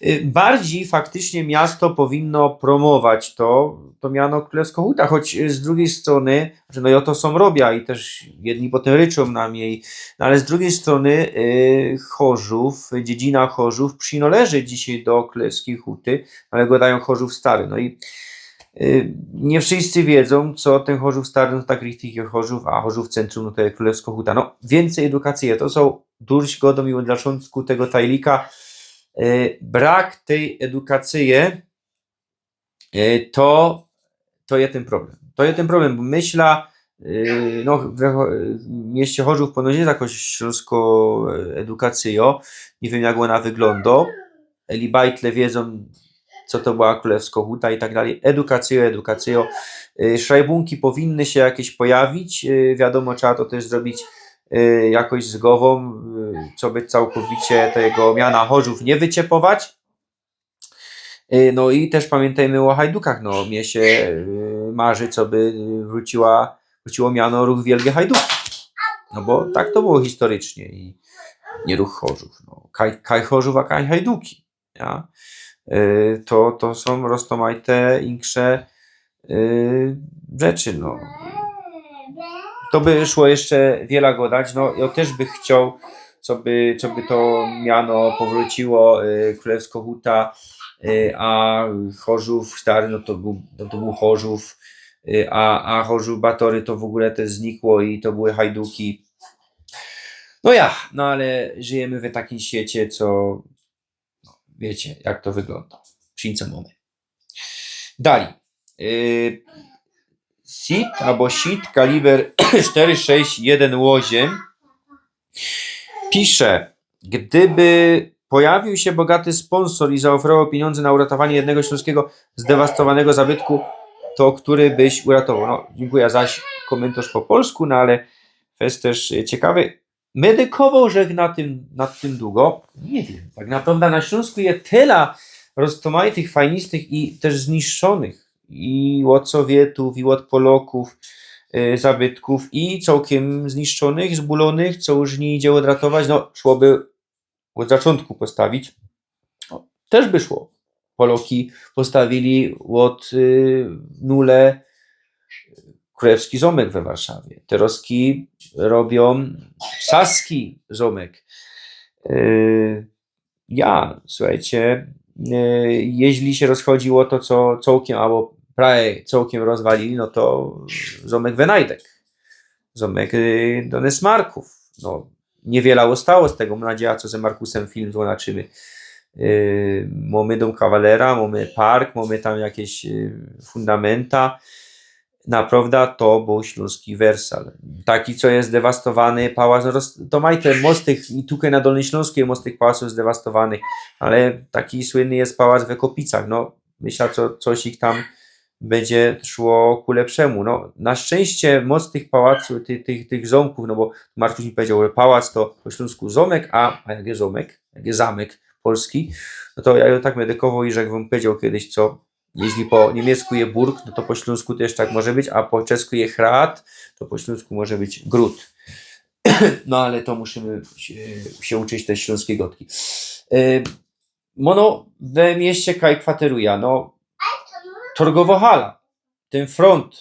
y, bardziej faktycznie miasto powinno promować to, to miano Królewsko Huta, choć y, z drugiej strony, że no i o to są robia i też jedni potem ryczą na mnie, i- no ale z drugiej strony y, Chorzów, dziedzina Chorzów przynależy dzisiaj do Królewskiej Huty, ale gadają Chorzów Stary, no i y, nie wszyscy wiedzą, co ten Chorzów Stary, no tak richtig jest Chorzów, a Chorzów Centrum no to jest Królewsko Huta. No, więcej edukacji, to są durś godą i od zaczątku tego tajlika. Y, Brak tej edukacji y, to, to jest ten problem. To jest ten problem, bo myślę, y, no, w w mieście Chorzów ponoć jest jakoś śląsko edukacja, nie wiem, jak ona wygląda. Eli bajtle wiedzą, co to była Królewsko Huta i tak dalej. Edukacja, edukacja. Y, Szajbunki powinny się jakieś pojawić. Y, Wiadomo, trzeba to też zrobić y, jakoś z głową, y, co by całkowicie tego miana Chorzów nie wyciepować. Y, No i też pamiętajmy o hajdukach. No, mnie się y, marzy, co by wróciła, wróciło miano ruch Wielkie Hajduki. No bo tak to było historycznie i nie ruch Chorzów. No. Kaj, kaj Chorzów, a kaj Hajduki. Ja? Y, To, to są roztomajte, inkrze y, rzeczy. No. To by szło jeszcze wiele gadać. No, ja też bych chciał, co by, co by to miano powróciło, y, Królewsko Huta, y, a Chorzów Stary, no to był, no to był Chorzów, y, a, a Chorzów Batory to w ogóle też znikło i to były hajduki. No ja, no ale żyjemy w takim świecie, co no, wiecie, jak to wygląda. Przyńce mamy. Dalej. Yy, Seat albo Seat kaliber cztery sześć jeden osiem pisze, gdyby pojawił się bogaty sponsor i zaoferował pieniądze na uratowanie jednego śląskiego zdewastowanego zabytku, to który byś uratował? No, dziękuję zaś komentarz po polsku, no ale to jest też ciekawy. Medykował żech na tym, nad tym długo? Nie wiem. Tak naprawdę na Śląsku jest tyle roztomajtych, fajnistych i też zniszczonych i od Sowietów, i od Poloków y, zabytków i całkiem zniszczonych, zbólonych, co już nie idzie odratować. No, szłoby od zaczątku postawić. No, też by szło. Poloki postawili od y, nule Królewski Zamek we Warszawie. Teroski robią Saski Zamek. Y, Ja, słuchajcie, y, jeśli się rozchodziło to, co całkiem, albo prawie całkiem rozwalili, no to Zamek Wynajdek. Zamek y, Donesmarków. No, niewiele ostało z tego. Mam nadzieję, co ze Markusem film zobaczymy. Yy, mamy dom kawalera, mamy park, mamy tam jakieś yy, fundamenta. Naprawdę to był śląski Wersal. Taki, co jest dewastowany, pałac, no roz- to majte, most tych, i tutaj na Dolnym Śląsku most tych pałaców jest dewastowany, ale taki słynny jest pałac w Ekopicach. No, myślę, co, coś ich tam będzie szło ku lepszemu. No, na szczęście moc tych pałaców, tych, tych, tych zamków, no bo Marcin mi powiedział, że pałac to po śląsku zamek, a, a jak jest zamek, jak jest zamek polski, no to ja tak medykował i że jakbym powiedział kiedyś, co jeśli po niemiecku je burg, no to po śląsku też tak może być, a po czesku je hrad, to po śląsku może być gród. No ale to musimy się, się uczyć tej śląskiej gotki. E, Mono we mieście kaj kwateruje, no, torgowo hala, ten front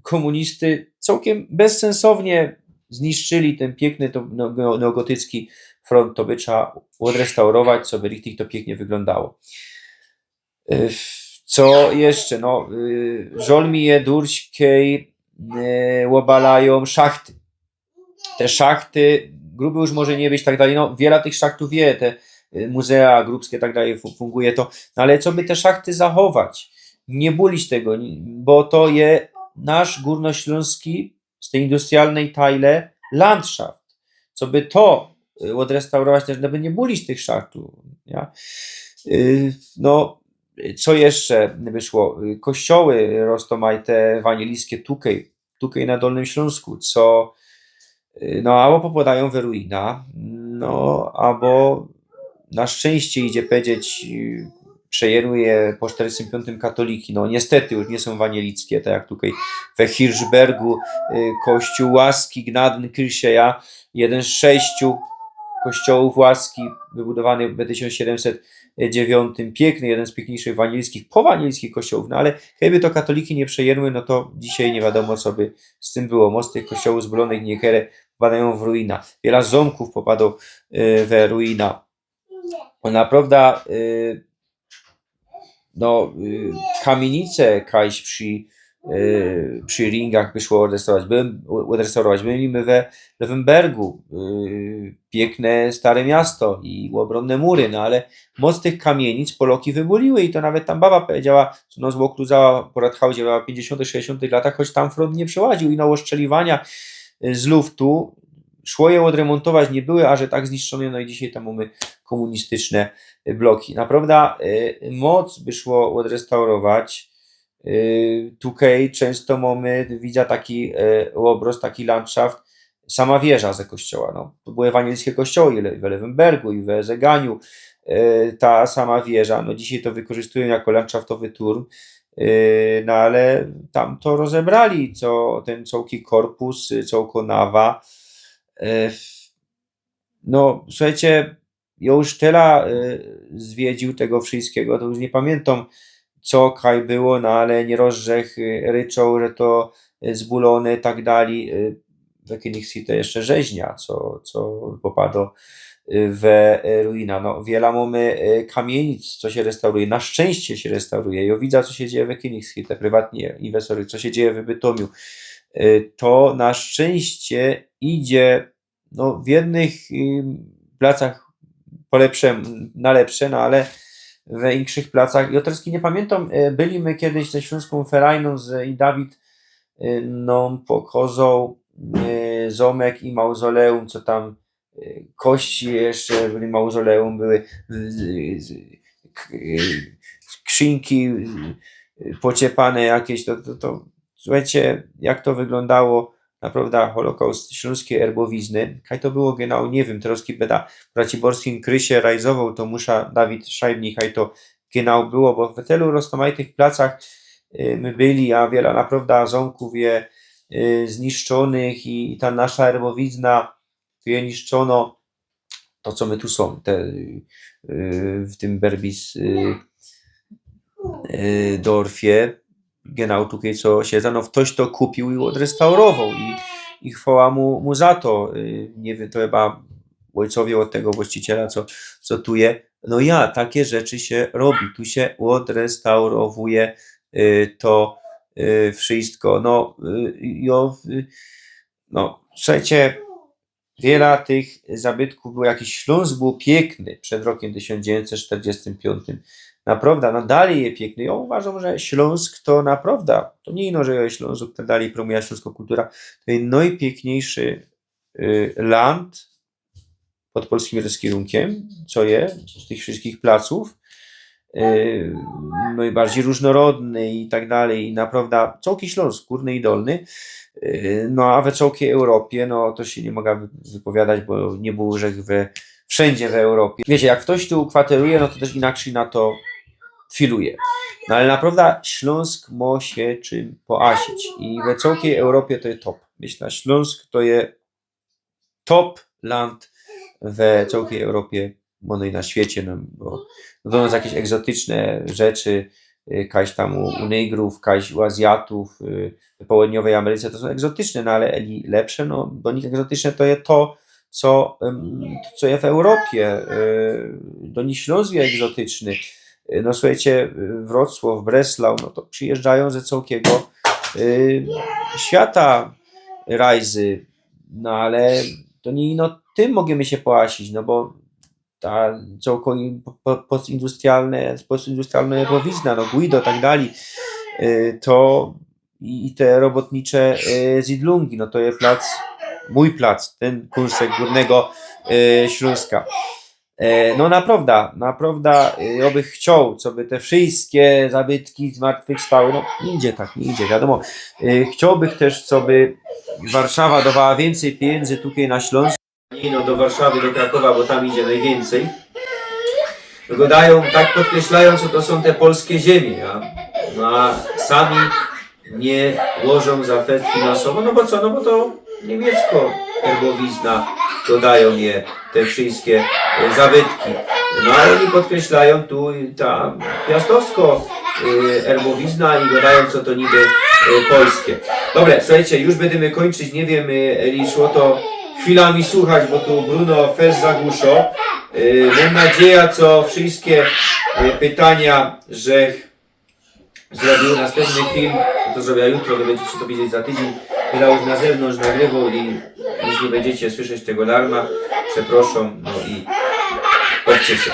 komunisty całkiem bezsensownie zniszczyli tyn piykny to, no, no, neogotycki frōnt, to by trzeba ôdrestaurować, co by richtig to piyknie wyglōndało. Y, co jeszcze? No, y, żol mi je durś, kej, y, ôbalajōm szachty. Te szachty, gruby już może niy być, tak dalij. No, wiela tych szachtōw je, te, y, muzea grubske, tak dalij, fu-, funguje to. No, ale co by te szachty zachować? Niy bulić tego, ni-, bo to je nasz gōrnoślōnski z tyj industrialnyj tajle landszaft. Co by to, y, ôdrestaurować, to by niy bulić tych szachtōw, ja? Y, no, co jeszcze by szło? Y, kościoły roztōmajte wanilijske tukej, tukej na Dolnym Ślōnsku, co, y, no, abo popadajōm we ruina, no, abo na szczynście, idzie powiedzieć, y, przejynły je po sztyrdziestym piōntym katoliki. No, niystety już niy sōm wanielickie, tak jak tukej we Hirschbergu, y, kościōł łaski Gnadenkirche, ja, jedyn z sześciu kościołōw łaski, wybudowany we tysiōnc siedymset dziewiyntym, piykny, jedyn z piykniejszych wanielickich, powanielickich kościołōw, no ale kejby to katoliki niy przejynły, no to dzisiej niy wiadōmo, co by z tym było. Moc tych kościołōw zbulōnych, niykere popadajōm w ruina. Wiela zōmkōw popadło, y, we ruina. Bo naprŏwda, y, no, y, kamienice kajś przi, y, przi Ringach by szło ôdrestaurować. Były, ôdrestaurować. Byli my we Löwenbergu, y, piykne stare miasto i ôbronne mury, no ale moc tych kamienic Poloki wybuliły i to nawet tam baba pedziała, co nos ôkrudzała po Rathausie w piyńćdziesiōntych, sześćdziesiōntych latach, choć tam frōnt niy przełaził i na ôstrzeliwania, y, z luftu szło je ôdremontować, niy były aże tak zniszczōne, no i dzisiej tam mōmy kōmunistycznie, y, bloki. Naprŏwda, y, moc by szło ôdrestaurować. Y, tukej czynsto mōmy, widza taki, y, ôbrŏz, taki landszaft, sama wieża ze kościoła, no. To były wanielskie kościoły i le-, we Löwenbergu, i we Zeganiu, y, ta sama wieża, no dzisiej to wykorzystujōm jako landszaftowy turm, y, no ale tam to rozebrali, co, tyn cołki korpus, y, cołko nawa. Y, no, suchejcie, jo już tela, y, zwiedziōł tego wszyjskigo, to już niy pamiyntōm, co kaj było, no ale niyroz żech, y, ryczoł, że to, y, zbulōne, tak dalij, y, we Königshutte jeszcze rzeźnia, co, co popado, y, we, y, ruina. No, wiela mōmy, y, kamienic, co sie restauruje, na szczynście sie restauruje. Jo widza, co sie dzieje we Königshutte, prywatnie inwestory, co sie dzieje we Bytōmiu. Y, to na szczynście idzie, no, w jednych, y, placach po lepszym, na lepsze, no ale we inkszych placach, jo teroz niy pamiyntōm, y, byli my kejś ze Ślōnską Ferajnōm z, i Dawid, y, nōm pokŏzoł, y, zōmek i mauzoleum, co tam, y, kości jeszcze były, mauzoleum były, y, y, k-, y, skrzynki, y, pociepane jakieś, to, to, to, suchejcie, jak to wyglōndało, naprŏwda Holokaust Ślōnskij Erbowizny. Kaj to było genau, niy wiym, teroz kej byda w raciborskim krysie rajzowoł, to musza Dawid Szajbnik, kaj to genau było, bo we tylu roztōmajtych placach, y, my byli, a wiela naprŏwda zōmkōw je, y, zniszczōnych i, i ta nasza Erbowizna, tu je niszczōno, to, co my tu sōm, te, y, w tym Berbis, y, y, dorfie, genau tukej, co sie za-, no, ftoś to kupiōł i ôdrestaurowoł i, i chwała mu, mu za to. Y, niy wiym, to chyba ôjcowie ôd tego właściciela, co, co tu je. No ja, take rzeczy sie robi, tu sie ôdrestaurowuje, y, to, y, wszyjsko. No, y, jo, y, no, suchejcie, wiela tych zabytkōw było, jakiś Ślōnsk bōł piykny przed rokym tysiōnc dziewiyńćset sztyrdziestym piōntym. Naprŏwda, no dalij je piykny. Jo uważōm, że Ślōnsk to naprŏwda, to niy ino, że jo Ślōnsk, to dalij prōmuje ślōnską kultura. To je nojpiykniejszy, y, land pod polskim rozkierunkiym, co je z tych wszyjskich placōw. Y, nojbardzij rōżnorodny i tak dalij. I naprŏwda cołki Ślōnsk, gōrny i dolny. Y, no a we cołkij Europie, no to sie niy moga wy-, wypowiadać, bo niy bōł żech we, wszyndzie w Europie. Wiycie, jak ftoś tu kwateruje, no to tyż inaczyj na to filuje. No ale naprŏwda Ślōnsk mo sie czym poasić. I we cołkij Europie to je top. Myśla, Ślōnsk to je top land we cołkij Europie, bo no i na świecie, no, bo do nos jakeś egzotyczne rzeczy, y, kaś tam u, u Nygrōw, kaś u Azjatōw, y, w połedniowyj Ameryce, to sōm egzotyczne, no ale eli lepsze, no bo niy egzotyczne to je to, co, em, co je w Europie, y, do nich Ślōnsk je egzotyczny. Y, no słuchejcie, y, Wrocław, Breslau, no to przijyżdżajōm ze cołkigo, y, świata rajzy, no ale to niy ino tym możymy sie połasić, no bo ta cołko-, po-, postindustrialne, postindustrialna erbowizyna, no Guido, tak dalij, y, to i, i te robotnicze, y, zidlōngi, no to je plac, mōj plac, tyn kōnsek gōrnego, y, Ślōnska. E, no naprowda, naprowda, y, jŏ bych chcioł, coby te wszyjske zabytki zmartwychwstały, no niy idzie tak, niy idzie, wiadōmo. Y, chciołbych tyż, coby Warszawa dŏwała wiyncyj pijyndzy tukej na Ślōnsk. Niy, no do Warszawy, do Krakowa, bo tam idzie nojwiyncyj. Gŏdajōm, tak podkreślajōm, co to sōm te polske ziymie, a, no, a sami niy łożōm za fest finansowo, no bo co, no bo to niymiecko erbowizna, gŏdajōm je te wszyjske, e, zabytki. No ale ôni podkreślajōm tu ta piastowsko, e, erbowizna i gŏdajōm, co to niby, e, polske. Dobre, słuchejcie, już bydymy kōńczyć, niy wiym, e, eli szło to chwilami słuchać, bo tu Bruno fest zagłuszo. E, mōm nadzieja, co wszyjske, e, pytania, żech zrobiōł nastympny film, to zrobiã jutro, wy bydziecie to widzieć za tydziyń. Bydã już na zewnōntrz nagrywoł i już niy bydziecie słyszeć tego larma. Przeprŏszōm, no i bawcie sie.